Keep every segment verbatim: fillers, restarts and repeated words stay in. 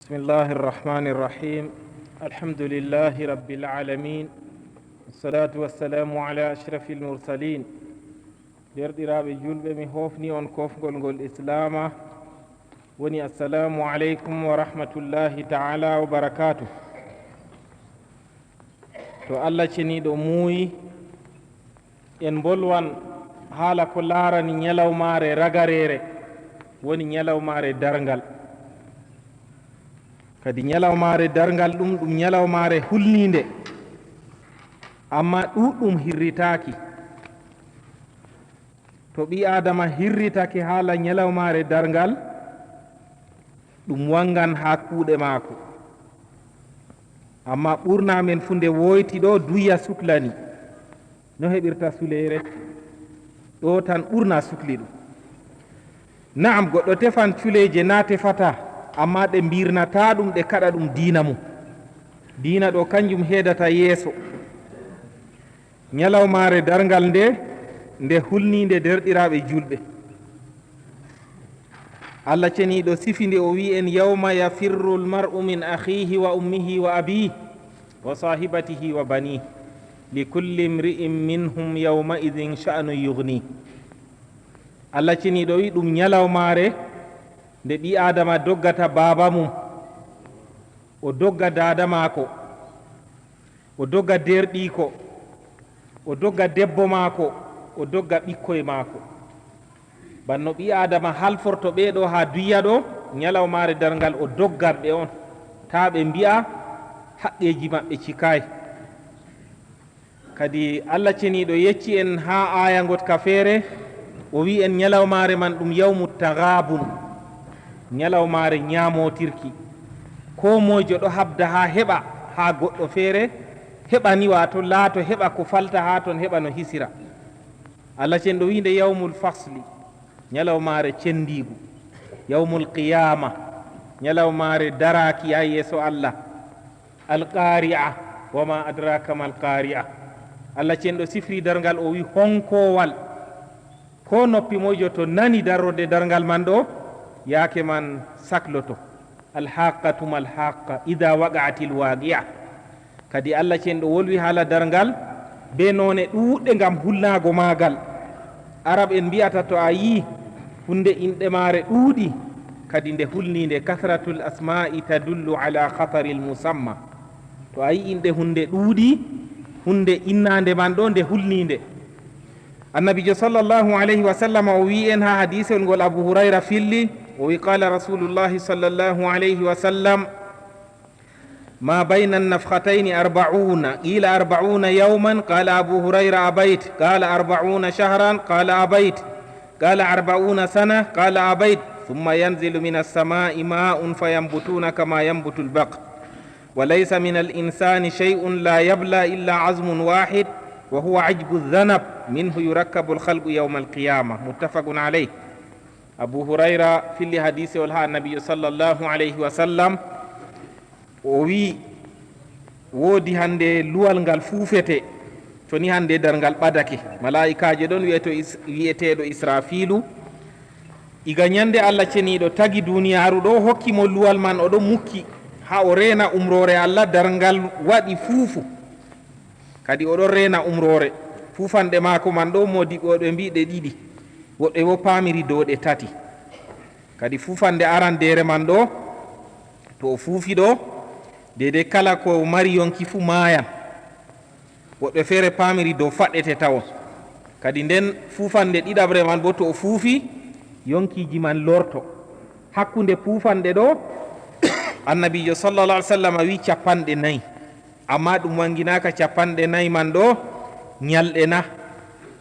بسم الله الرحمن الرحيم. الحمد لله رب العالمين. والصلاة والسلام على أشرف المرسلين. Deerɗiraaɓe juulɓe, mi hoofni on koofgol ngol Islaama, woni assalaamu aleykum wa rahmatullahi ta'ala wa barakaatuh. To Allah ceniiɗo muuyi, en mbolwan haala ko laarani ñalawmaare ragareere, woni ñalawmaare darngal. Kadi ñalawmaare darngal ɗum, ɗum ñalawmaare hulniinde, amma ɗuuɗɗum hirritaaki. To ɓii Aadama hirritake haala ñalawmaare darngal, ɗum wanngan haa kuuɗe maako. Amma ɓurna men fu nde woyti ɗo, duya suklani. No heɓirta suleyre? Ɗo tan ɓurna sukli ɗum. Na'am, goɗɗo tefan culeeje na tefata, amma ɗe mbirnata ɗum, ɗe kaɗa ɗum diina mum. Diina ɗo kanjum heedata yeeso. Ñalawmaare darngal nde, nde hulniinde, deerɗiraaɓe juulɓe. Allah ceniiɗo sifi nde, o wi'i en: "Yawma yafirru l-mar'u min akhihi wa ummihi wa abihi wa sahibatihi wa banihi. Li kulli imri'in minhum yawma idhin sha'nun yughni." Allah ceniiɗo wi'i ɗum ñalawmaare nde ɓii Aadama doggata baaba mum, o dogga daada maako, o dogga deerɗiiko, o dogga debbo maako, o dogga ɓikkoy maako. Banno ɓii Aadama halforto ɓee ɗo haa duya ɗo, ñalawmaare darngal o doggan ɓe on, taa ɓe mbi'a haqqeeji maɓɓe cikaay. Kadi Allah ceniiɗo yecci en haa aaya ngotka feere, o wi'i en ñalawmaare man ɗum yawmu tagaabun, ñalawmaare ñaamootirki. Koo moyjo ɗo habda haa heɓa haa goɗɗo feere heɓa ni, waato laato heɓa ko falta haa ton, heɓa no hisira. Allah ceniiɗo wi'i nde yawmul fasli, ñalawmaare cendiigu, yawmul qiyaama, ñalawmaare daraaki haa yeeso Allah. Al-Qari'a, wa ma adraka mal qari'a. Allah ceniiɗo sifri darngal, o wi'i honkoowal. Ko noppi moyjo to nani darorde darngal man ɗo, yaake man sakloto. Al-haqqatu mal haqqa, idha waqa'atil waqi'a. Kadi Allah ceniiɗo wolwi haala darngal be noone ɗuuɗɗe ngam hulnaago maagal. Arab en mbi'ata to a yi'i hunde inɗe maare ɗuuɗi, kadi nde hulniinde, kasratul asma'i tadullu ala khataril musamma. To a yi'i inɗe hunde ɗuuɗi, hunde innaande man ɗo nde hulniinde. Annabiijo sallallahu alayhi wa sallam o wi'i en haa hadiisol ngol Abu Hurayra filli, o wi'i, qala Rasulullahi sallallahu alayhi wa sallam, ما بين النفختين أربعون، قيل أربعون يوما، قال أبو هريرة: أبيت، قال أربعون شهرا، قال أبيت، قال أربعون سنة، قال أبيت، ثم ينزل من السماء ماء فينبتون كما ينبت البقل، وليس من الإنسان شيء لا يبلى إلا عظم واحد، وهو عجب الذنب، منه يركب الخلق يوم القيامة، متفق عليه. Abu Hurayra filli hadiisewol haa Annabiijo sallallahu alayhi wa sallam, o wi'i, woodi hannde luwal ngal fuufete, to ni hannde darngal ɓadake. Malaa'ikaajo ɗon wi'eto Is-, wi'eteeɗo Israafiilu, iga ñande Allah ceniiɗo tagi duuniyaaru ɗo, hokki mo luwal man, o ɗon mukki haa o reena umroore Allah, darngal waɗi fuufu. Kadi o ɗon reena umroore. Fuufanɗe maako man ɗo, moodiɓɓe woɗɓe mbi'i ɗe ɗiɗi, woɗɓe boo paamiri dow ɗe tati. Kadi fuufanɗe arandeere man ɗo, to o fuufi ɗo, deydey kala ko mari yonki fuu maayan. Woɗɓe feere paamiri dow faɗɗete tawon. Kadi nden fuufanɗe ɗiɗaɓre man boo, to o fuufi, yonkiiji man lorto. Hakkunde fuufanɗe ɗo, Annabiijo sallallahu alaihi wasallam wi'i capanɗe nayi. Amma ɗum wanginaaka capanɗe nayi man ɗo ñalɗe na.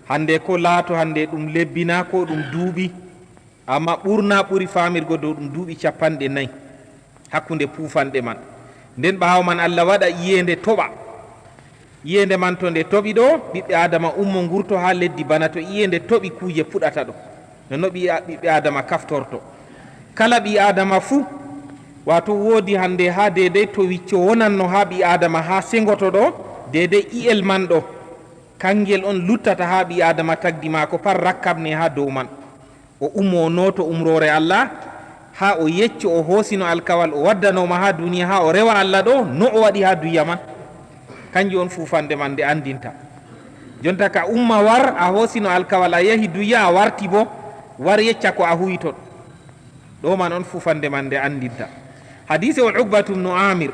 Hande ko laato hande ɗum lebbi na ko ɗum duuɓi. Amma ɓurna ɓuri faamirgo dow ɗum duuɓi capanɗe nayi hakkunde puufanɗe man. Nden ɓaawo man Allah waɗa iyeende toɓa. Iyeende man to nde toɓi ɗo, ɓiɓɓe Aadama ummo ngurto haa leddi bana to iyeende toɓi kuuje puɗata ɗo. No no ɓi-, ɓiɓɓe Aadama kaftorto. Kala ɓii Aadama fuu, waato woodi hande haa deedey to wicco wonanno haa ɓii Aadama haa sengoto ɗo, deedey i'el man ɗo, kangel on luttata haa ɓii Aadama tagdi maako pat rakkabne haa dow man. O ummo o nooto umroore Allah, Haa o yecco, o hoosino alkawal, o waddanooma haa duniya, haa o rewa Allah ɗo, no o waɗi haa duniya man. Kanjum on fuufande man nde anndinta. Jonta ka umma war, a hoosino alkawal, a yahi duniya, a warti bo, war yecca ko a huwi ton. Ɗo man on fuufande man nde anndinta. Hadiisewol Uqbatu bnu Aamir,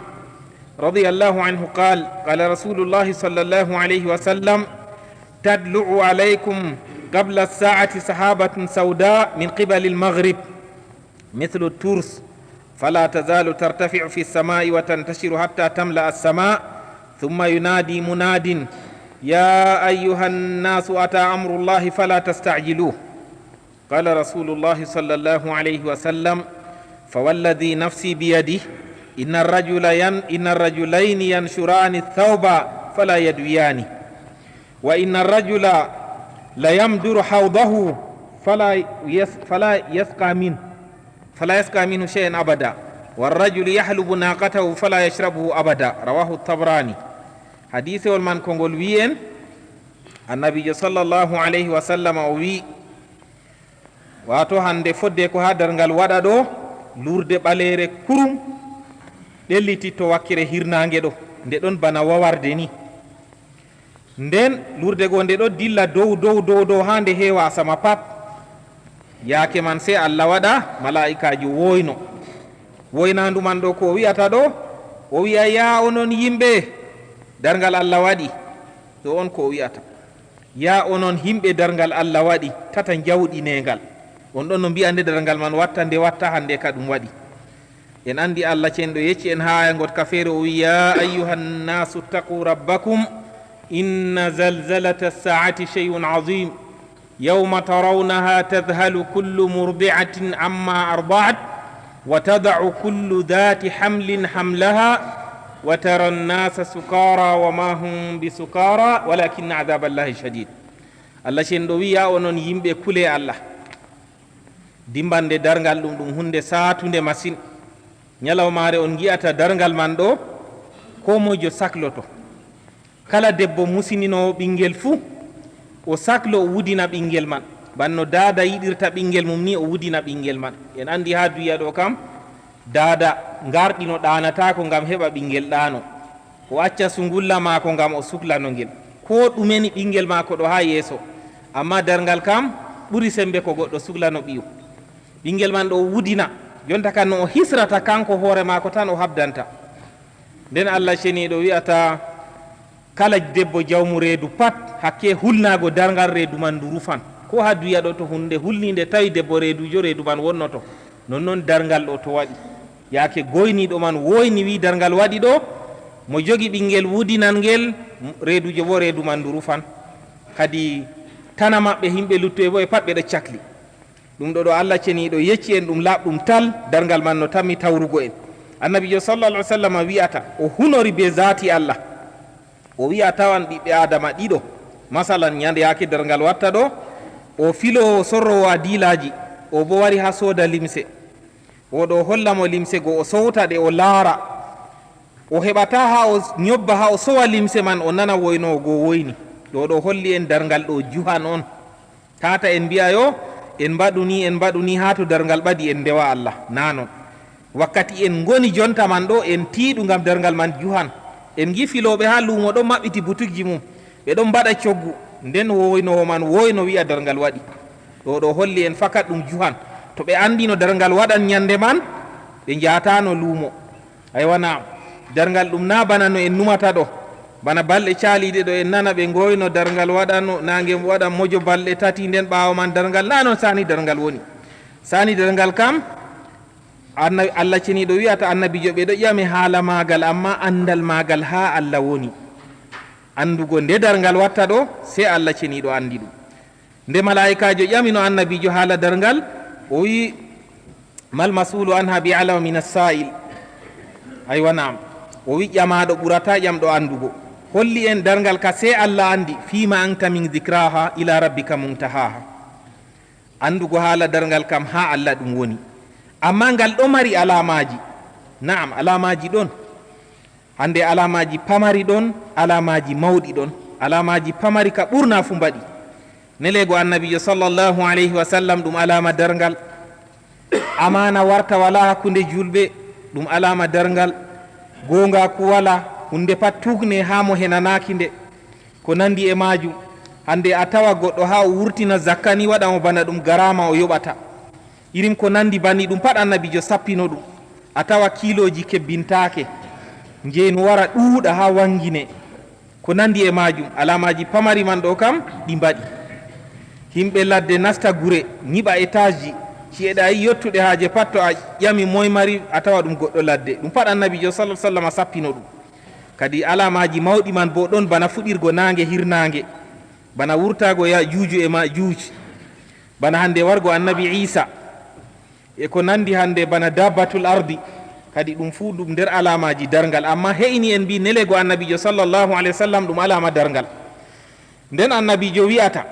radiyallahu anhu, qaal, qaala Rasuulullaahi sallallaahu alayhi wa sallam, tadlu'u alaykum qabla as-saa'ati sahaabatun sawdaa min qibalil maghrib, mithlu turs, fala tazalu tartafi'u fi samai wa tantashiru hatta tamla as-sama, thumma yunadi munadin, ya ayyuha nnasu ata amru llahi fala tastajiluh. Qala rasulu llahi sallallahu alayhi wa sallam, fawalladhi nafsi biyadih, inna rajula yan-, inna rajulayni yanshurani thawba fala yadwiyani. Wa inna rajula la yamduru hawdahu fala yas-, fala yasqa min, fala yasqa minhu shay'an abada. Wa rajulu yahlubu naqatahu fala yashrabuhu abada. Rawahu Tabrani. Hadisewol man ko ngol wiyen, Annabijo sallallahu alayhi wa sallam o wi, wato hande fodde ko ha darngal waɗa ɗo, lurde ɓaleere kurum ɗellititto wakkere hirnaange ɗo, nde ɗon bana wawarde ni. Nden lurde go nde ɗo dilla dow, dow, dow, dow, haa nde heewa asama pat. Yaake man sey Allah waɗa malaa'ikaajo woyno. Woynaandu man ɗo ko o wi'ata ɗo, o wi'a, "Yaa onon yimɓe, darngal Allah waɗi." Ɗo on ko o wi'ata. "Yaa onon yimɓe, darngal Allah waɗi, tata njawɗinee ngal." On ɗon no mbi'a nde darngal man watta, nde watta, hande ka ɗum waɗi. En andi Allah cenɗo yecci en haa aya ngot ka feere, o wi, "Ya ayyuhan nasu ttaqu rabbakum, inna zalzalata ssaa'ati shay'un azim, yawma tarawnaha tadhhalu kullu murdi'atin amma arda'at, wa tada'u kullu dhati hamlin hamlaha, wa tara nnasa sukara wa ma hum bisukara, walakinna adhaba llahi shadid." Allah cenɗo wi, "Ya onon yimɓe, kule Allah." Dimbande darngal ɗum, ɗum hunde saatunde masin. Nyalawmaare on ngi'ata darngal man ɗo, koo moyjo sakloto. Kala debbo musininoowo ɓingel fuu, o saklo, o wudina ɓingel man. Banno daada yiɗirta ɓingel mum ni, o wudina ɓingel man. En andi haa duya ɗo kam, daada ngarɗi no ɗaanataako ngam heɓa ɓingel ɗaano. O acca sungulla maako ngam o suklano ngel. Koo ɗume ni ɓingel maako ɗo haa yeeso. Amma darngal kam ɓuri sembe ko goɗɗo suklano ɓiyo. Ɓingel man ɗo wudina. Jonta kan no o hisrata kanko hoore maako tan o habdanta. Nden Allah ceniiɗo wi'ata kala debbo jawmu reedu pat, hakke hulnaago darngal reedu man ndu rufan. Ko haa duya ɗo to hunde hulninde tawi debbo reedujo, reedu man wonnoto. Nonnon darngal ɗo to waɗi. Yaake goyniiɗo man woyni wi darngal waɗi ɗo, mo jogi ɓingel wudinan ngel, reedujo bo reedu man ndu rufan. Kadi tana maɓɓe himɓe luttuɓe bo e pat ɓe ɗo cakli. Ɗum ɗo ɗo Allah ceniiɗo yecci en ɗum laaɓɗum tal, darngal man no tammi tawrugo en. Annabijo sallallahu alaihi wasallam wi'ata, o hunori be zaati Allah. O wi'a tawan ɓiɓɓe Adama ɗiɗo. Masalan, nyande yaake darngal watta ɗo, o filoowo sorroowo a diilaaji, o bo wari haa sooda limse. O ɗo holla mo limse go, o sowta ɗe, o laara. O heɓata haa o nyobba, haa o sowa limse man, o nana woynoowo go woyni. Ɗo ɗo holli en darngal ɗo juhan on. Tata en mbi'a yo, en mbaɗu ni, en mbaɗu ni, haa to darngal ɓadi en ndewa Allah. Na non. Wakkati en ngoni jonta man ɗo, en tiiɗu ngam darngal man juhan. En ngi filooɓe haa luumo ɗon maɓɓiti butukji mum. Ɓe ɗon mbaɗa coggu. Nden woynoowo man woyno wi'a darngal waɗi. Ɗo ɗo holli en fakat ɗum juhan. To ɓe andino darngal waɗan nyande man, ɓe njaatano luumo. Aywa, naam. Darngal ɗum na bana no en numata ɗo. Bana balɗe caaliiɗe ɗo en nana ɓe ngoyno darngal waɗano, naange waɗa mojo balɗe tati, nden ɓaawo man darngal. Na non sani darngal woni. Sani darngal kam, anna-, Allah ceniiɗo wi'ata annabijo ɓe ɗo ƴame haala maagal, amma andal maagal haa Allah woni. Andugo nde darngal watta ɗo, sey Allah ceniiɗo andi ɗum. Nde malaa'ikaajo ƴamino annabiijo haala darngal, o wi'i, "Mal mas'ulu anha bi a'lama min as-sa'il." Aywa, naam. O wi'i, "Ƴamaaɗo ɓurataa ƴamɗo anndugo." Holli en darngal ka sey Allah anndi, "Fima anta min dhikraha ila rabbika muntahaha." Anndugo haala darngal kam haa Allah ɗum woni. Ammaa ngal ɗo mari alaamaaji. Naam, alaamaaji ɗon. Hande alaamaaji pamari ɗon, alaamaaji mawɗi ɗon. Alaamaaji pamari ka ɓurna fu mbaɗi. Neleego Annabiijo sallallahu alayhi wa sallam ɗum alaama darngal. Amaana warta walaa hakkunde juulɓe, ɗum alaama darngal. Goongaaku walaa, huunde pat tuugne haa mo henanaaki nde. Ko nanndi e maajum, hannde a tawa goɗɗo haa o wurtina zakka ni waɗa mo bana ɗum garaama o yoɓata. Irin ko nanndi banni ɗum pat Annabiijo sappino ɗum. A tawa kiilooji kebbintaake, njeenu wara ɗuuɗa haa wanngine. Ko nanndi e maajum, alaamaaji pamari man ɗo kam ɗi mbaɗi. Yimɓe ladde nasta gure, nyiɓa etaasji, ci'e ɗe a yi'i yottuɗe haaje pat, to a ƴami moy mari, a tawa ɗum goɗɗo ladde. Ɗum pat Annabiijo sallallaahu alayhi wa sallam sappino ɗum. Kadi alaamaaji mawɗi man boo ɗon bana fuɗirgo naange hirnaange, bana wurtaago Yaajuuju e Maajuuj, bana hannde wargo Annabi Iisa. E ko nanndi hannde bana dabbatul ardi, kadi ɗum fuu ɗum nder alaamaaji darngal. Ammaa he'ini en mbi nelego Annabiijo sallallaahu alayhi wa sallam ɗum alaama darngal. Nden Annabiijo wi'ata,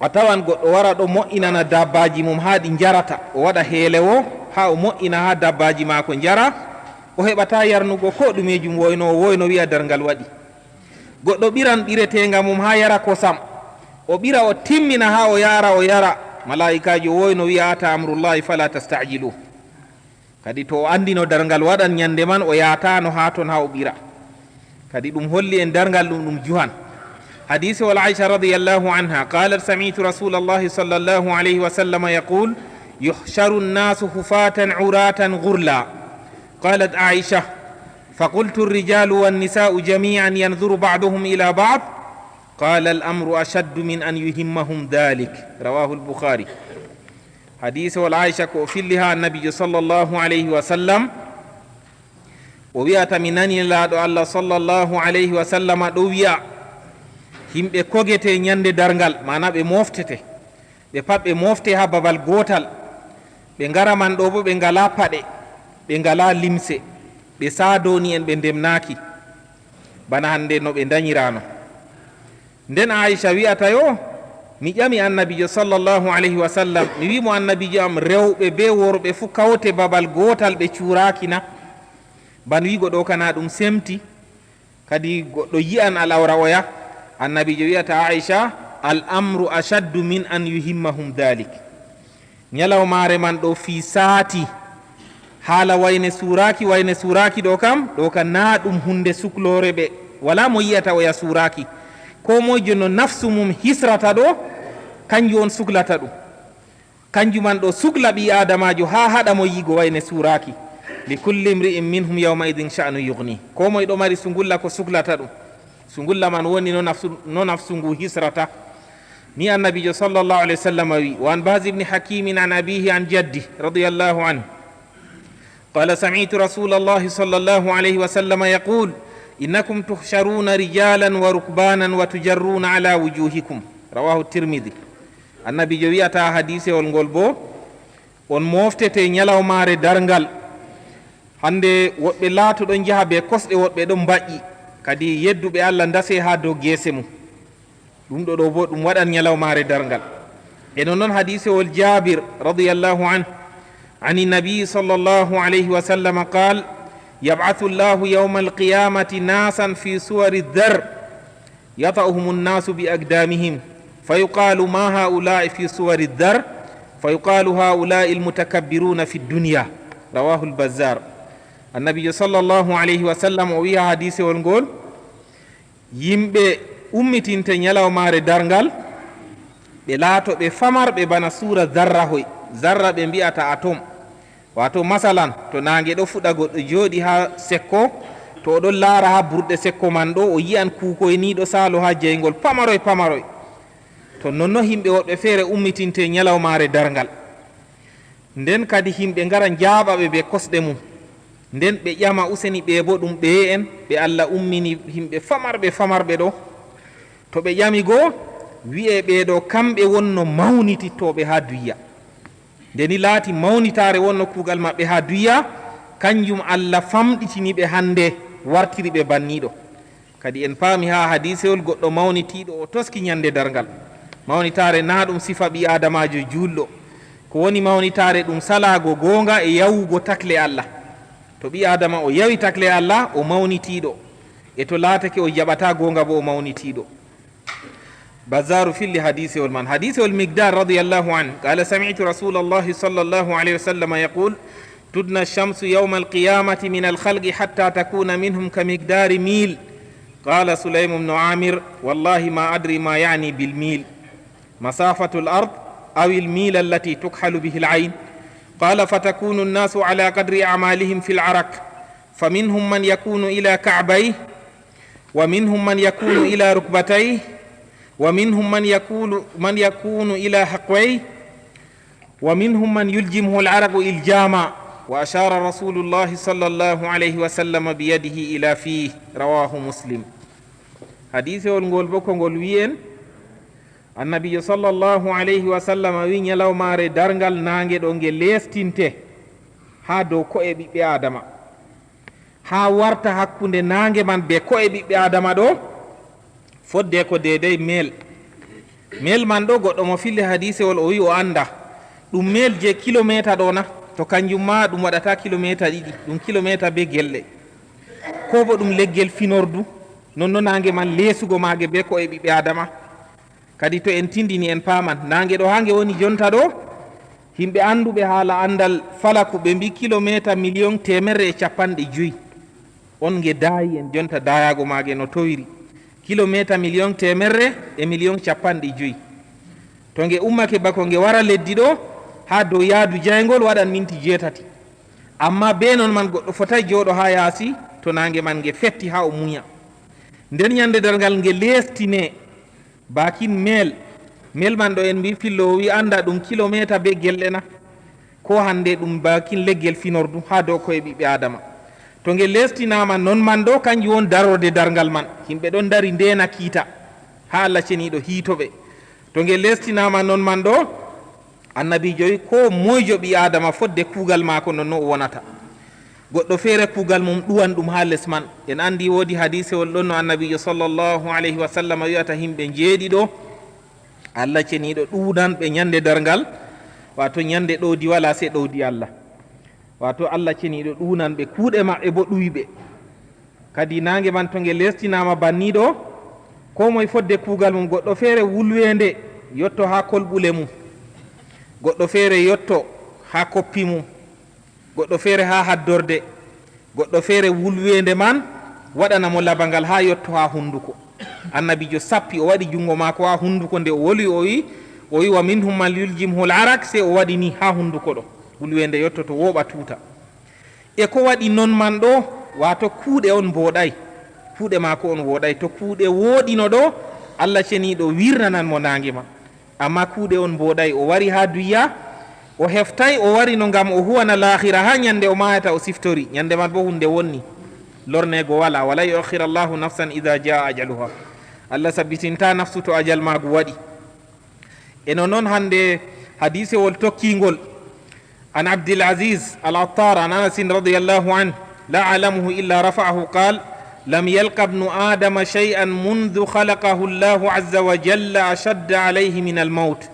a tawan goɗɗo wara ɗo mo'inana dabbaaji mum haa ɗi njarata, o waɗa heelewo haa o mo'ina haa dabbaaji maako njara, o heɓataa yarnugo koo ɗumeejum, woyno o woyno wi'a darngal waɗi. Goɗɗo ɓiran ɓireteenga mum haa yara kosam, o ɓira o timmina haa o yaara o yara, malaa'ikaajo woyno wi'a, ata amrullahi fala tasta'jilu. Kadi to o anndino darngal waɗan nyannde man, o yaataano haa ton haa o ɓira. Kadi ɗum holli en darngal ɗum, ɗum juhan. Hadiisewol Aisha radiyallahu anha, qalat, sami'tu rasulallahi sallallahu alayhi wa sallam yaqul, yuhsharu nnasu hufatan uratan ghurla. Qalat Aisha, faqultu, ar-rijalu wan-nisa'u jami'an yanzuru ba'duhum ila ba'd? Qala, al-amru ashaddu min an yuhimmahum dhalik. Rawahu al-Bukhari. Hadiisewol Aisha ko o filli haa Annabiijo sallallahu alayhi wa sallam. O wi'ata, mi nani Nelaaɗo Allah sallallahu alayhi wa sallama ɗo wi'a, yimɓe kogete nyannde darngal, maana ɓe mooftete. Ɓe pat ɓe moofte haa babal gootal. Ɓe ngara man ɗo boo ɓe ngalaa paɗe, ɓe ngalaa limse, ɓe saadooni'en, ɓe ndemnaaki. Bana hannde no ɓe ndanyiraano. Nden Aisha wi'ata yo, mi ƴami Annabiijo sallallahu alayhi wa sallam, mi wi'i mo, Annabiijo am, rewɓe bee worɓe fuu kawte babal gootal ɓe cuuraaki na? Ban wi'go ɗo kana ɗum semti, kadi goɗɗo yi'an al'awra oya. Annabiijo wi'ata Aisha, al amru ashaddu min an yuhimmahum dhalik. Nyalawmaare man ɗo fii saati. Haala wayne suuraaki, wayne suuraaki ɗo kam, ɗo kam naa ɗum huunde sukloore ɓe. Walaa mo yi'ata oya suuraaki. Koo moyjo no nafsu mum hisrata ɗo, kanjum on suklata ɗum. Kanjum man ɗo sukla ɓii Aadamaajo haa haɗa mo yi'go wayne suuraaki. Li kulli imri'in minhum yawma idin sha'nu yughni. Koo moy ɗo mari sungulla ko suklata ɗum. Sungulla man woni no nafsu, no nafsu ngu hisrata. Ni Annabiijo sallallahu alayhi wa sallam wi, wa an Bahz ibn Hakimin an abihi an jaddi radiyallahu anhu. Qala sami'tu Rasulallahi sallallahu alayhi wa sallam yaqul, innakum tuhsharuna rijalan wa rukbanan wa tujarruna ala wujuhikum. Rawahu Tirmidhi. Annabiijo wi'ata hadiisewol ngol boo, on mooftete nyalawmaare darngal. Hannde woɗɓe laatoɗon njaha bee kosɗe, woɗɓe ɗon mbaƴƴi. Kadi yedduɓe Allah ndase haa dow geese mum. Ɗum ɗo ɗo boo ɗum waɗan nyalawmaare darngal. E non non hadiisewol Jaabir radiyallahu anhu, ani nabi sallallahu alayhi wa sallam qaal, yab'athu Allahu yawma al-qiyamati nasan fi suwari dhar, yada'uhumu nnasu bi aqdamihim, fa yuqalu, ma haula'i fi suwari dhar? Fa yuqalu, haula'i al-mutakabbiruna fi dunya. Rawahu al-Bazzar. Annabiijo sallallahu alayhi wa sallam o wi'a hadiisewol ngol, yimɓe ummitinte nyalawmaare darngal, ɓe laato ɓe famarɓe bana suura zarrahoy. Zarra ɓe mbi'ata atom. Waato, masalan, to naange ɗo fuɗa, goɗɗo jooɗi haa sekko, to o ɗon laara haa burɗe sekko man ɗo, o yi'an kuukoy ni ɗo saalo haa jeyngol, pamaroy pamaroy. To nonno yimɓe woɗɓe feere ummitinte nyalawmaare darngal. Nden kadi yimɓe ngara njaaɓa ɓe bee kosɗe mum. Nden ɓe ƴama, useni, ɓe boo ɗum ɓeye'en ɓe Allah ummini, yimɓe famarɓe famarɓe ɗo? To ɓe ƴami go, wi'e ɓee ɗo kamɓe wonno mawnitittooɓe haa duniya. Nde ni laati mawnitaare wonno kuugal maɓɓe haa duniya, kanjum Allah famɗitini ɓe hannde, wartiri ɓe banniiɗo. Kadi en paami haa hadiisewol goɗɗo mawnitiiɗo o toski nyannde darngal. Mawnitaare naa ɗum sifa ɓii Aadamaajo juulɗo. Ko woni mawnitaare ɗum salaago goonga e yawugo takle Allah. To ɓii Aadama o yawi takle Allah, o mawnitiiɗo. E to laatake o jaɓataa goonga boo, o mawnitiiɗo. Bazzaru filli hadiisewol man. Hadiisewol Migdad radiyallahu anhu. Qala sami'tu Rasulallahi sallallahu alayhi wa sallam yaqul, tudna shamsu yawma al-qiyamati min al-khalqi hatta takuna minhum ka miqdari mil. Qala Sulaym ibn Amir, wallahi ma adri ma ya'ni bil mil. Masafatu al-ard aw al-mil allati tukhalu bihi al-ayn. Qala fatakunu an-nasu ala qadri a'malihim fil arak. Faminhum man yakunu ila ka'bayhi. ومنهم من يكون إلى ركبتيه، ومنهم من يكون، من يكون إلى حقويه، ومنهم من يلجمه العرق إلجاما، وأشار رسول الله صلى الله عليه وسلم بيده إلى فيه. رواه مسلم. Hadiisewol ngol boo ko ngol wi'i en, Annabiijo sallallahu alayhi wa sallam wi'i, ñalawmaare darngal naange ɗo nge leestinte haa dow ko'e ɓiɓɓe Aadama. Haa warta hakkunde naange man bee ko'e ɓiɓɓe Aadama ɗo, fodde ko deedey meel. Meel man ɗo, goɗɗo mo filli hadiisewol o wi'i o annda. Ɗum meel je kilomeeta ɗo na? To kanjum ma ɗum waɗata kilomeeta ɗiɗi, ɗum kilomeeta bee gelɗe. Koo bo ɗum leggel finordu, non no naange man leesugo maage bee ko'e ɓiɓɓe Aadama. Kadi to en tindini en paaman, naange ɗo haa nge woni jonta ɗo, yimɓe annduɓe haala anndal falaku ɓe mbi kilomeeta miliyoŋ teemerre e cappanɗe jowi. On nge daayi en jonta daayaago maage no towiri. Kilomeeta miliyoŋ teemerre e miliyoŋ cappanɗe jowi. To nge ummake bako nge wara leddi ɗo, haa dow yaadu jayngol waɗan minti jeetati. Ammaa bee non man goɗɗo fotaay jooɗo haa yaasi to naange man nge fetti haa o munya. Nden nyande darngal nge leestine. Baakin meel, meel man ɗo en mbi fillo o wi annda ɗum kilomeeta bee gelɗe na? Koo hannde ɗum baakin leggel finordu haa dow ko'e ɓiɓɓe Aadama. To nge leestinaama non man ɗo, kanjum won darorde darngal man. Yimɓe ɗon ndari ndeena kiita haa Allah Ceniiɗo hiito ɓe. To nge leestinaama non man ɗo, Annabiijo wi, koo moyjo ɓii Aadama fodde kuugal maako non no o wonata. Goɗɗo feere kuugal mum ɗuwan ɗum haa les man. En anndi woodi hadiisewol ɗon no Annabiijo sallallahu alayhi wa sallam wi'ata yimɓe njeeɗiɗo, Allah Ceniiɗo ɗuunan ɓe nyande darngal, waato nyande ɗowdi walaa sey ɗowdi Allah. Waato Allah Ceniiɗo ɗuunan ɓe, kuuɗe maɓɓe boo ɗuwi ɓe. Kadi naange man to nge leestinaama banni ɗo, koo moy fodde kuugal mum, goɗɗo feere wulweende yotto haa kolɓule mum, goɗɗo feere yotto haa koppi mum, goɗɗo feere haa haddorde, goɗɗo feere wulweende man waɗana mo labangal haa yotto haa hunnduko. Annabiijo sappi, o waɗi junngo maako haa hunnduko nde o woli, o wi, o wi, "Wa minhum man yuljimhul arak", sey o waɗi ni haa hunnduko ɗo, wulweende yottoto wooɓa tuuta. E ko waɗi non man ɗo, waato kuuɗe on mbooɗay, kuuɗe maako on wooɗay. To kuuɗe wooɗino ɗo, Allah Ceniiɗo wirnanan mo naange man. Ammaa kuuɗe on mbooɗay, o wari haa dunya, o heftay, o warino ngam o huwana laahira haa nyande o maayata o siftori. Nyande man boo huunde wonni, lorneego walaa, "Wa lan yu'akhkhira Allahu nafsan idha jaa ajaluha." Allah sabbitintaa nafsu to ajal maagu waɗi. E non non hannde hadiisewol tokkiingol, an Abdil Aziz Al-Attar an Anasin radiyallahu anhu, la a'lamuhu illa rafa'ahu qal, lam yalqa ibnu Adama shay'an mundhu khalaqahu Allahu azza wa jalla ashadda alayhi min al-mawt.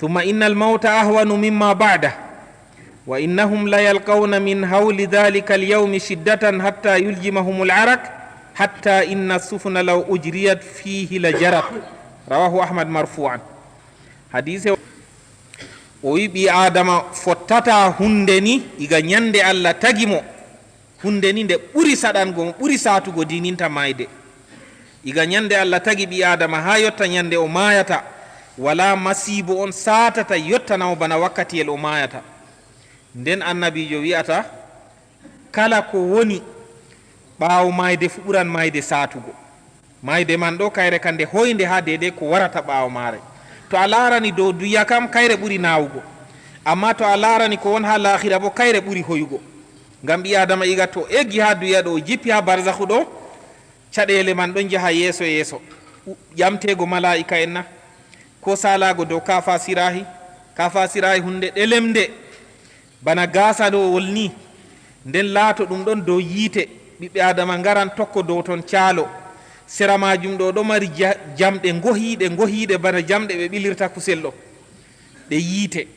Thumma inna al-mawta ahwanu mimma ba'dah. Wa innahum la yalqawna min hawli dhalika al-yawmi shiddatan hatta yuljimahum al-arak, hatta inna as-sufuna law ujriyat fihi la jarat. Rawahu Ahmad marfu'an. Hadiise o wi ɓii Aadama fottata huunde ni iga nyande Allah tagi mo. Huunde ni nde ɓuri saɗango mo, ɓuri saatugo diininta maayde. Iga nyande Allah tagi ɓii Aadama haa yotta nyande o maayata, walaa masiibo on saatata yottana mo bana wakkatiyel o maayata. Nden Annabiijo wi'ata, kala ko woni ɓaawo maayde fuu ɓuran maayde saatugo. Maayde man ɗo, kayre ka nde hoynde haa deydey ko warata ɓaawo maare. To a laarani dow duya kam, kayre ɓuri naawugo. Ammaa to a laarani ko won haa laahira boo, kayre ɓuri hoyugo. Ngam ɓii Aadama iga to eggi haa duya ɗo, o jippi haa barzakhu ɗo, caɗeele man ɗon njaha yeeso yeeso. U-, ƴamteego malaa'ika'en na? Koo saalaago dow kaafasiraahi? Kaafasiraahi huunde ɗelemnde. Bana gaasanoowol ni, nden laato ɗum ɗon dow yiite, ɓiɓɓe Aadama ngaran tokko dow ton caalo. Sera maajum ɗo, ɗo mari ja-, jamɗe ngohiiɗe, ngohiiɗe bana jamɗe ɓe ɓilirta kusel ɗo. Ɗe yiite.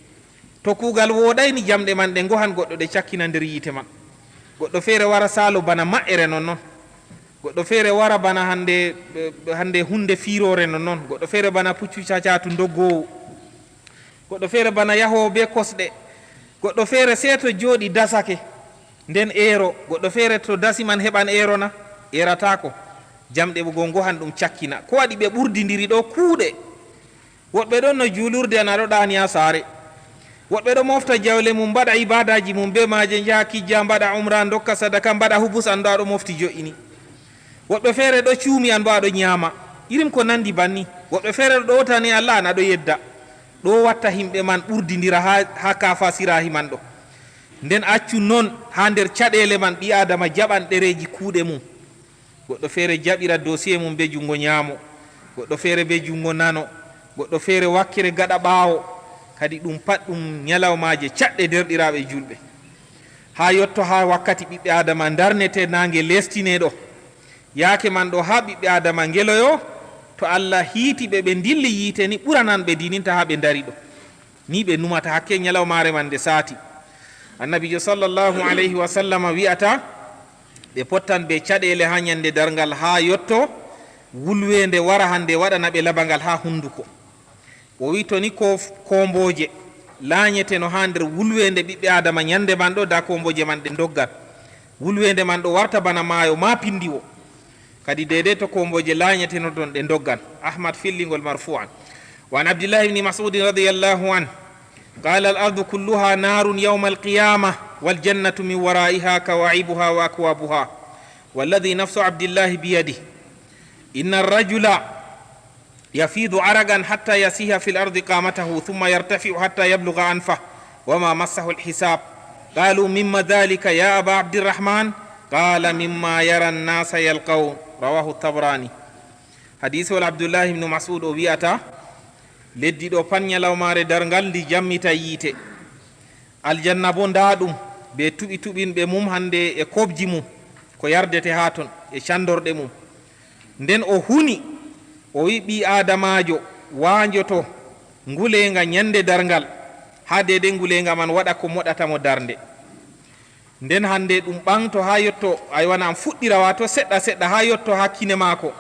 To kuugal wooɗayni, jamɗe man ɗe ngohan goɗɗo, ɗe cakkina nder yiite man. Goɗɗo feere wara saalo bana ma'ere non non. Goɗɗo feere wara bana hande, eh, hande hunde fiiroore no non. Goɗɗo feere bana puccu cacatu ndoggoowo. Goɗɗo feere bana yahoowo be kosɗe. Goɗɗo feere sey to jooɗi dasake, nden eero. Goɗɗo feere to dasi man heɓan eero na? Eerataako. Jamɗe go ngohan ɗum cakkina. Ko waɗi ɓe ɓurdindiri ɗo kuuɗe? Woɗɓe ɗon no juulurde an, a ɗo ɗaani haa saare. Woɗɓe ɗo mofta jawle mum, mbaɗa ibaadaaji mum be maaje, njaha kijja, mbaɗa umra, ndokka sadaka, mbaɗa hubus, an ɗo a ɗo mofti jo'ini. Woɗɓe feere ɗo cuumi, an bo a ɗo nyaama. Irin ko nandi banni. Woɗɓe feere ɗo ɗowtani Allah, an a ɗo yedda. Ɗo watta himɓe man ɓurdindira haa, haa kaafasiraahi man ɗo. Nden accu non haa nder caɗeele man, ɓii Aadama jaɓan ɗereeji kuuɗe mum. Goɗɗo feere jaɓira dosiye mum be junngo nyaamo, goɗɗo feere be junngo nano, goɗɗo feere wakkere gaɗa ɓaawo. Kadi ɗum pat ɗum nyalawmaaje caɗɗe, deerɗiraaɓe juulɓe. Haa yotto haa wakkati ɓiɓɓe Aadama ndarnete naange leestine ɗo. Yaake man ɗo haa ɓiɓɓe Aadama ngeloyo, to Allah hiiti ɓe, ɓe ndilli yiite ni ɓuranan ɓe dininta haa ɓe ndari ɗo. Ni ɓe numata hakke nyalawmaare man nde saati. Annabiijo sallallahu alayhi wa sallama wi'ata, ɓe pottan be caɗeele haa nyande darngal haa yotto wulweende wara hande waɗana ɓe labangal haa hunduko. O wi, to ni ko, koombooje laanyeteno haa nder wulweende ɓiɓɓe Aadama nyande man ɗo, da koombooje man ɗe ndoggan. Wulweende man ɗo warta bana maayo maa pindiwo. Kadi deydey to koombooje laanyeteno ton, ɗe ndoggan. Ahmad fillingol marfu'an. Wa an Abdillahi ibni Mas'udin radiyallahu anhu, qala, al ardu kulluha narun yawma alqiyama, wal jannatu min waraiha kawa'ibuha wa akwabuha. Walladhi nafsu Abdillahi biyadih, inna arrajula yafidu aragan hatta yasiha fi lardi qamatahu thumma yartafiu hatta yabluga anfah wama massahu alhisab. Qalu, mimma dhalika ya aba Abdirrahman? Qala, mimma yara annasa yalqaun. Rawahu Tabrani. Hadisewol Abdullahi ibnu Mas'ud, o wi'ata, leddi ɗo pat nyalawmaare darngal ndi jammita yiite. Aljanna bo ndaa ɗum, be tuɓi tuɓinɓe mum hande e koobji mum, ko yardete haa ton, e candorɗe mum. Nden o huni, o wi'i, ɓii Aadamaajo waanjoto nguleenga nyande darngal, haa deydey nguleenga man waɗa ko moɗata mo darnde. Nden hande ɗum ɓaŋto haa yotto, aywa, na am fuɗɗira, waato seɗɗa seɗɗa, haa yotto haa kine maako,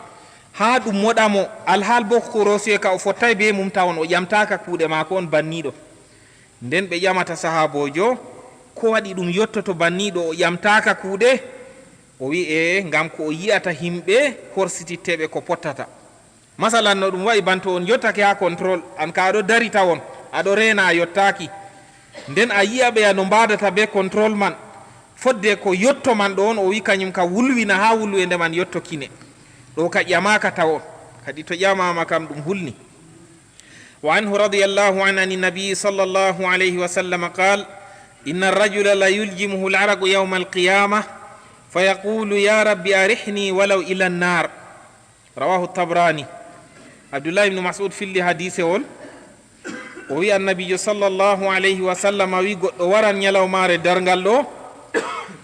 haa ɗum moɗa mo. Alhaal bo korosiye ka o fottay be mum tawon, o ƴamtaaka kuuɗe maako on banniiɗo. Nden ɓe ƴamata sahaaboojo, ko waɗi ɗum yottoto banniiɗo, o ƴamtaaka kuuɗe? O wi'i, ee, ngam ko o yi'ata himɓe korsititteeɓe ko pottata. Masalan, no ɗum wa'i banto on yottake haa contrôle, an ka a ɗo dari tawon, a ɗo reena, a yottaaki. Nden a yi'a ɓeya no mbaadata be contrôle man. Fodde ko yotto man ɗo on, o wi'i, kanyum ka wulwina haa wulweende man yotto kine. Ɗo ka ƴamaaka tawon, kadi to ƴamaama kam ɗum hulni. Wa anhu radiyallahu anhu, ani nabi sallallahu alayhi wa sallam qal, inna arrajula la yuljimuhu al-araqu yawma al-qiyamah, fa yaqulu, ya rabbi arihni walaw ila an-nar. Rawahu Tabrani. Abdullah ibn Mas'ud filli hadisewol. O wi' Annabiijo sallallahu alayhi wa sallam wi' goɗɗo waran nyalawmaare darngal ɗo,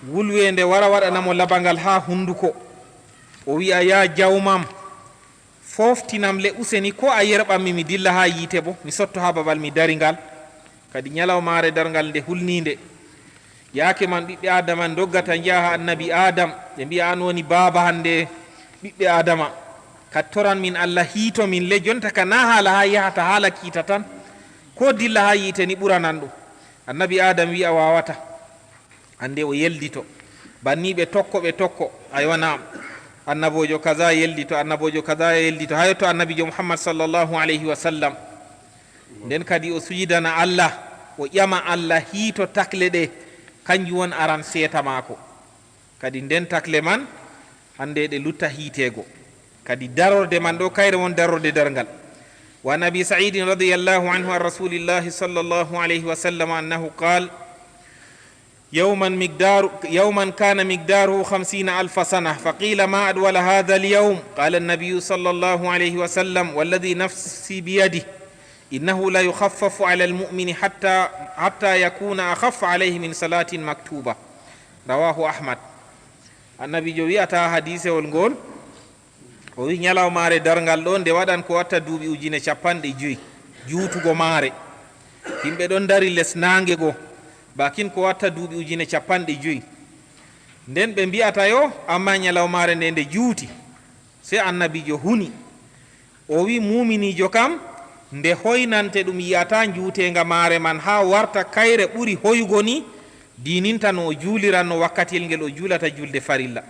wulweende wara waɗana mo labangal haa hunduko. O wi'a, ya jawmam, foftinam le useni, ko a yerɓammi mi dilla haa yiite bo, mi sotto haa babal mi dari ngal. Kadi nyalawmaare darngal nde hulniinde. Yaake man ɓiɓɓe Aadama ndoggata njaha haa Annabi Aadam, ɓe mbi'a, an woni baaba hannde ɓiɓɓe Aadama. Ka toran min Allah hiito min le, jonta ka na haala haa yahata, haala kiita tan. Ko dilla haa yiite ni ɓuranan ɗum. Annabi Aadam wi'a waawata. Hannde o yeldito. Banni ɓe tokko, ɓe tokko. Aywa, naam. Annaboojo kaza yeldito, annaboojo kaza yeldito. Haa yotto Annabiijo Muhammad sallallahu alayhi wa sallam. Nden kadi o sujidana Allah, o ƴama Allah hiito takle ɗe, kanjum won aran seeta maako. Kadi nden takle man, hannde ɗe lutta hiiteego. Kadi darorde man ɗo, kayre won darorde darngal. Wa an Abi Sa'idin radiyallahu anhu an Rasulillahi sallallahu alayhi wa sallam annahu qal, yawman miqdaru, yawman kana miqdaruhu khamsina alfa sana, fa qila, ma adwala hadha al-yawm? Qala an-nabiyyu sallallahu alayhi wa sallam, walladhi nafsi biyadihi, innahu la yukhaffafu ala al-mu'mini hatta, hatta yakuna akhaffa alayhi min salatin maktuba. Rawahu Ahmad. Annabiijo wi'ata hadiisewol ngol, o wi', nyalawmaare darngal ɗo, nde waɗan ko watta duuɓi ujine capanɗe jowi juutugo maare. Yimɓe ɗon dari les naange go, bakin ko watta duuɓi ujine capanɗe jowi. Nden ɓe mbi'ata yo, amma ñalawmaare nde nde juuti. Sey Annabiijo huni. O wi'i, muuminiijo kam, nde hoynante ɗum yi'ata njuuteenga maare man haa warta kayre ɓuri hoyugo ni, diininta no o juuliranno wakkatiyel ngel o juulata juulde farilla.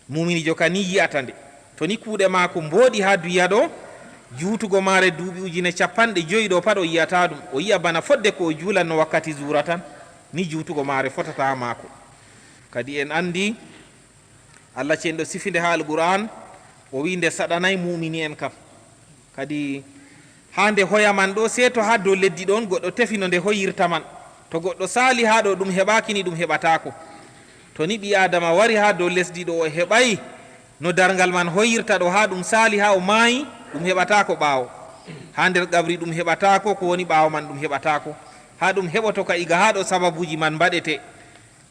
Muuminiijo ka ni yi'ata nde. To ni kuuɗe maako mbooɗi haa duya ɗo, juutugo maare duuɓi ujine cappanɗe jowi ɗo pat o yi'ata ɗum. O yi'a bana fodde ko o juulanno wakkati zuura tan. Ni juutugo maare fotata haa maako. Kadi en anndi, Allah cenɗo sifi nde haa Alqur'aan, o wi'i nde saɗanay muumini'en kam. Kadi haa nde hoya man ɗo, sey to haa dow leddi ɗon goɗɗo tefi no nde hoyirta man. To goɗɗo saali haa ɗo ɗum heɓaaki ni ɗum heɓataako. To ni ɓii Aadama wari haa dow lesdi ɗo o heɓay no darngal man hoyirta ɗo haa ɗum saali haa o maayi, ɗum heɓataako ɓaawo. Haa nder qabri ɗum heɓataako, ko woni ɓaawo man ɗum heɓataako. Haa ɗum heɓoto ka iga haa ɗo sababuuji man mbaɗete.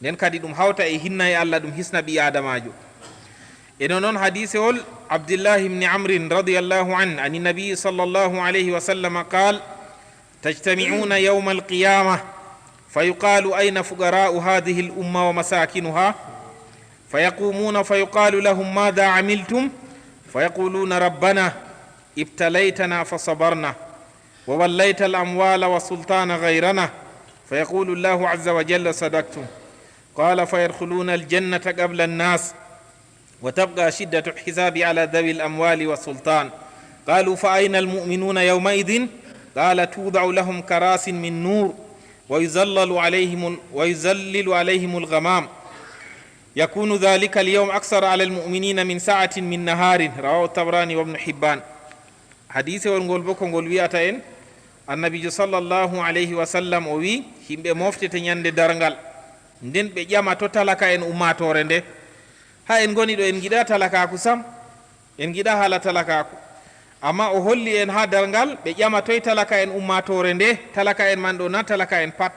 Nden kadi ɗum hawta e hinna e Allah, ɗum hisna ɓii Aadamaajo. E no non hadiisewol Abdillahi ibn Amrin radiyallahu anhu, ani Nabi sallallahu alayhi wa sallam qaal, tajtami'una yawma alqiyama, fayuqalu, ayna fuqara'u hadhihi al-umma wa masakinuha? Fayaqumuna fayuqalu lahum, madha amiltum? Fayaquluna, rabbana ibtalaytana fasabarna, wa wallayta al-amwala wa sultana ghayrana. Fayaqulu Allahu azza wa jalla, sadaqtum. Qala, fayadkhuluna al-jannata qabla an-nas, wa tabqa shiddatu al-hisabi ala dhawi al-amwali wa sultan. Qalu, fa ayna al-mu'minuna yawma idhin? Qala, tuda'u lahum karasin min nur, wa yuzallalu alayhim, wa yuzallilu alayhim al-ghamam. Yakunu dhalika al-yawm akthara ala al-mu'minina min sa'atin min naharin. Rawahu at-Tabrani wa Ibn Hibban. Hadiisewol ngol boo ko ngol wi'ata en, Annabiijo sallallahu alayhi wa sallam o wi'i, yimɓe moftete ñande darngal, nden ɓe ƴama to talaka'en ummaatoore nde. Haa en ngoni ɗo en ngiɗa talakaaku sam, en ngiɗa haala talakaaku. Amma o holli en haa darngal, ɓe ƴama toy talaka'en ummaatoore nde, talaka'en man ɗo na talaka'en pat.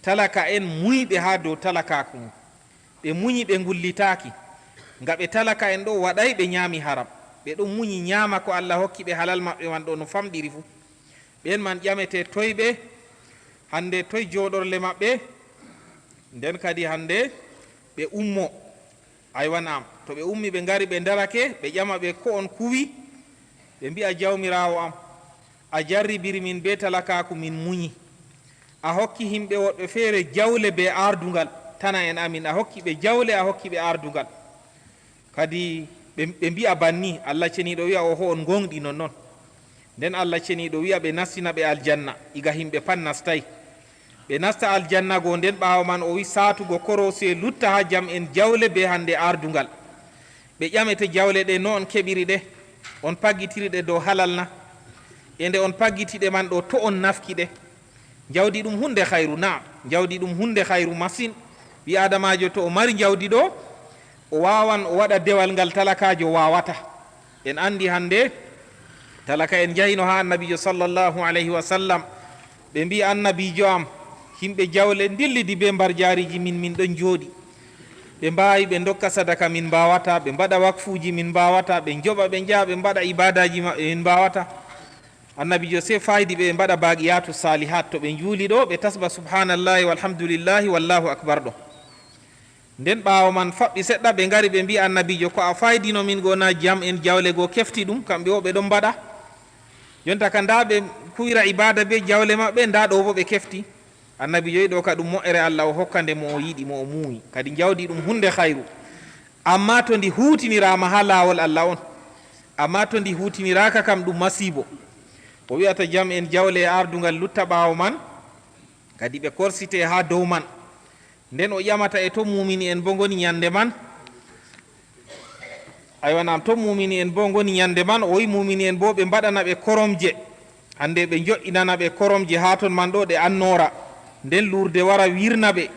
Talaka'en muyɓe haa dow talakaaku mum. Ɓe munyi, ɓe ngullitaaki. Nga ɓe talaka'en ɗo waɗay, ɓe ñaami haram. Ɓe ɗon munyi ñaama ko Allah hokki ɓe halal maɓɓe man ɗo no famɗiri fuu. Ɓen man ƴamete toy ɓe, hande toy jooɗorle maɓɓe, nden kadi hande ɓe ummo. Aywa, na'am. To ɓe ummi ɓe ngari ɓe ndarake, ɓe ƴama ɓe ko on kuwi, ɓe mbi'a, Jawmiraawo am, a jarribiri min bee talakaaku, min munyi. A hokki yimɓe woɗɓe feere jawle bee aardungal, tana en amin. A hokki ɓe jawle, a hokki ɓe aardungal. Kadi ɓe, ɓe mbi'a banni, Allah Ceniiɗo wi'a, ooho, on ngoongɗi nonnon. Nden Allah Ceniiɗo wi'a ɓe nastina ɓe aljanna, iga yimɓe pat nastay. Ɓe nasta aljanna go, nden ɓaawo man o wi'i saatugo koroosi e lutta haa jam'en jawle bee hande aardungal. Ɓe ƴamete jawle ɗe no on keɓiri ɗe, on paggitiri ɗe dow halal na? E nde on paggiti ɗe man ɗo, to on nafki ɗe? Jawdi ɗum hunde hayru, na? Jawdi ɗum hunde hayru masin. Ɓii Aadamaajo to o mari jawdi ɗo, o waawan o waɗa dewal ngal talakaajo waawata. En anndi hande, talaka'en njahino haa Annabiijo sallallahu alayhi wa sallam. Ɓe mbi'i, Annabiijo am, yimɓe jawle ndillidi bee mbarjaariji min, min ɗon jooɗi. Ɓe mbaawi ɓe ndokka sadaka, min mbaawata, ɓe mbaɗa wakfuuji, min mbaawata, ɓe njoɓa, ɓe njaha, ɓe mbaɗa ibaadaaji maɓɓe, min mbaawata. Annabiijo sey faayidi ɓe, ɓe mbaɗa baaqiyaatu saalihaat, to ɓe njuuli ɗo, ɓe tasba subhaanallaahi walhamdulillaahi wallaahu akbar ɗo. Nden ɓaawo man faɓɓi seɗɗa, ɓe ngari ɓe mbi'i Annabiijo, ko a faayidino min go na jam'en jawle go kefti ɗum, kamɓe wo ɓe ɗon mbaɗa. Jonta ka ndaa ɓe kuwira ibaada bee jawle maɓɓe, ndaa ɗo bo ɓe kefti. Annabiijo wi'i ɗo ka ɗum mo'ere Allah, o hokka nde mo o yiɗi, mo o muuyi. Kadi jawdi ɗum hunde hayru. Ammaa to ndi huutiniraama haa laawol Allah on, ammaa to ndi huutiniraaka kam ɗum masiibo. O wi'ata jam'en jawle e aardungal lutta ɓaawo man, kadi ɓe korsite haa dow man. Nden o ƴamata e to muumini'en boo ngoni nyannde man? Aywa, naam, to muumini'en boo ngoni nyannde man? O wi'i muumini'en boo ɓe mbaɗana ɓe koromje. Hande ɓe njo'inana ɓe koromje haa ton man ɗo ɗe annoora. Nden luurde wara wirna ɓe.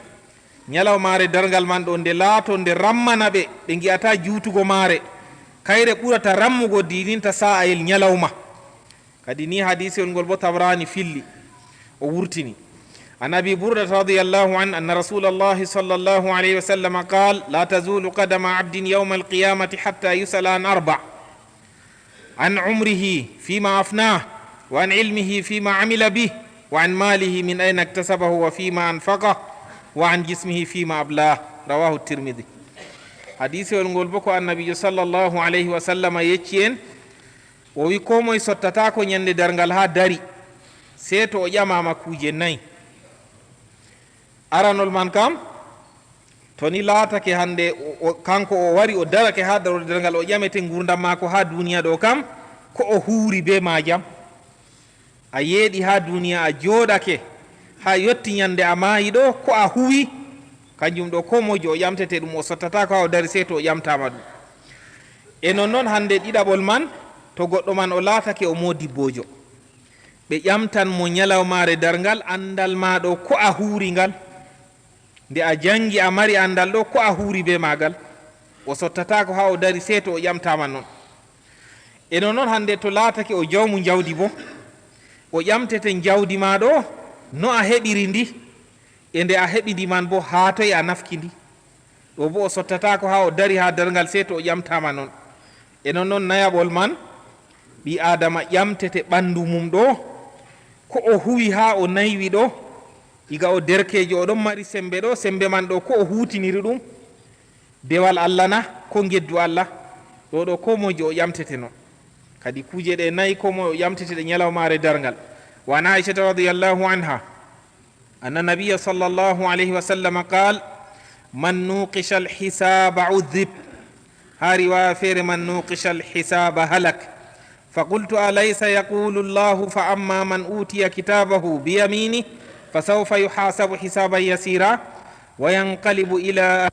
Nyalawmaare darngal man ɗo nde laato nde rammana ɓe, ɓe ngi'ata juutugo maare. Kayre ɓurata rammugo diininta saa'ayel nyalawma. Kadi ni hadiisewol ngol bo Tabrani filli, o wurtini. An Abi Burdata radiyallahu anhu anna Rasulallahi sallallahu alayhi wa sallam qaal, la tazulu qadama abdin yawma alqiyamati hatta yus'ala an arba, an umrihi fima afnah, wa an ilmihi fima amila bih, wa an malihi min ayna iktasabahu wa fima anfaqah, wa an jismihi fima ablah. Rawahu Tirmidhi. Hadisewol ngol bo ko Annabiijo sallallahu alayhi wa sallama yecci en, o wi, "Koo moye sottataako ɲande darngal haa dari, sey to o ƴamaama kuuje nay. Aranol man kam, to ni laatake hande o, o, kanko o wari o darake haa darorde darngal, o ƴamete nguurndam maako haa duuniya ɗo kam, ko o huuwri bee maajam." A yeeɗi haa duuniya, a jooɗake, haa yotti ɲande a maayi ɗo, ko a huuwi, kanjum ɗo koo mojo o ƴamtete ɗum, o sottataako haa o dari sey to o ƴamtaama ɗum. E nonnon hande ɗiɗaɓol man, to goɗɗo man o laatake o moodibboojo, ɓe ƴamtan mo ɲalawmaare darngal anndal maa ɗo ko a huuwri ngal. Nde a janngi, a mari anndal ɗo, ko a huuwri bee maagal? O sottataako haa o dari, sey to o ƴamtaama non. E nonnon hande to laatake o jawmu njawdi bo, o ƴamtete njawdi maa ɗo, no a heɓiri ndi, e nde a heɓi ndi man bo, haa toy a nafki ndi? Ɗo bo o sottataako haa o dari haa darngal, sey to o ƴamtaama non. E nonnon nayaɓol man, ɓii Aadama ƴamtete ɓanndu mum ɗo, ko o huuwi haa o naywi ɗo, iga o derkeejo, o ɗon mari sembe ɗo, sembe man ɗo, ko o huutiniri ɗum? Dewal Allah na, ko ngeddu Allah? Ɗo ɗo koo mojo o ƴamtete non. Kadi kuuje ɗe nay, koo moye o ƴamtete ɗe ɲalawmaare darngal. Wa an Aishata radiyallahu anha, anna nabiyya sallallahu alayhi wa sallam qaal, "Man nuqisha al-hisaba udhib." Haa riwaya feere, "Man nuqisha al-hisaba halak." Fa qultu, "Alaysa yaqulu Allahu, fa amma man utiya kitabahu bi yamini, fa sawfa yuhasabu hisaban yasira, wa yanqalibu ila